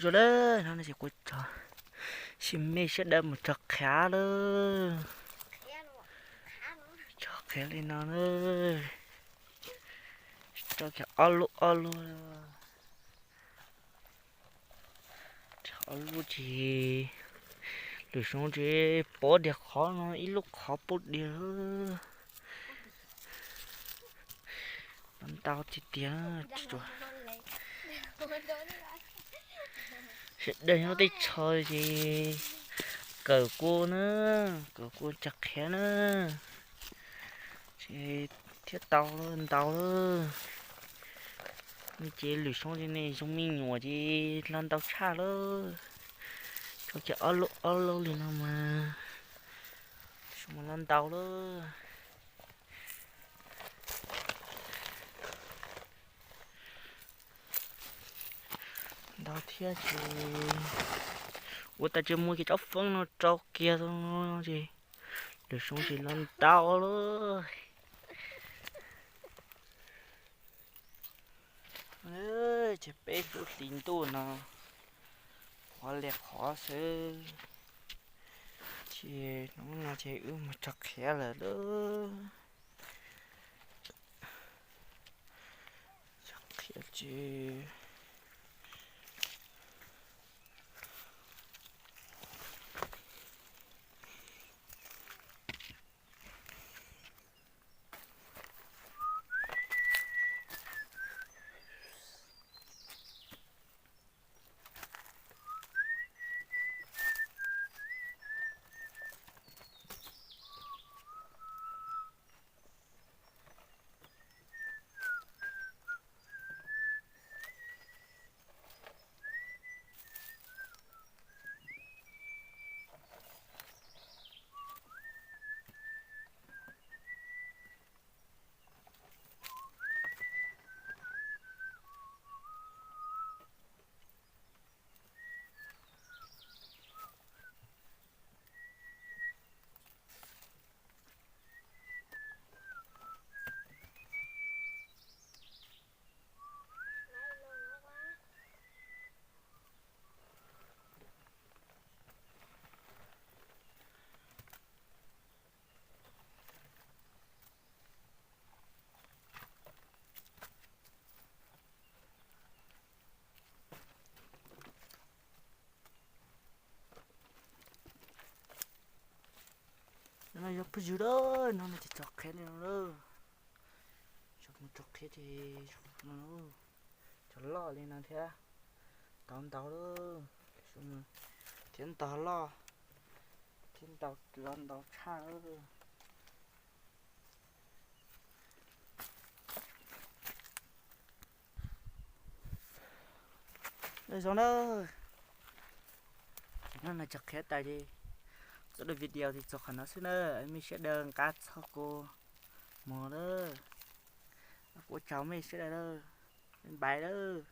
Zoo lawm no ces kuv tso, sim mej sawv daws mus tso qhiav lawm. Tso qhiav li no na, tso kiag ob lub ob lub, ob lub ces lwm xyoo ces pov diav qhov no ib lub qhov pub diav lawm. Ntau tiag tiag. Sawv daws nyob teb chaws ces kawm kua na, kawm kua tso qhiav na, ces thiaj tau ntau lawm. Ces lwm xyoo ces nej zoo me nyuam ces los ntau tshaj lawm. Tso kiag ob lub ob lub li no mas los ntau lawm. Ntau thiab ces ua tas tsis muaj kiag tsob foob no rau kiag ces lwm xyoo ces los ntau lawm. Ces peb lub hlis ntuj no qhuav li qhov xwb, ces hnub no ces wb mus tso qhiav lawm lauj. Tso qhiav ces No yog phooj ywg lawm, no no ces tso qhiav li no lawm. Tso mus tso qhiav ces no, cov loj li no thiab, tau ntau lawm, thiab ntau loj, thiab ntau los ntau tshaj lawm. Zoo na, no no tso qhiav tas ces txoj video ces txog qhov no xwb na, mej sawv daws nqa txog kuv mus lawm, kuv tsaug mej sawv daws lawm, npais lawm.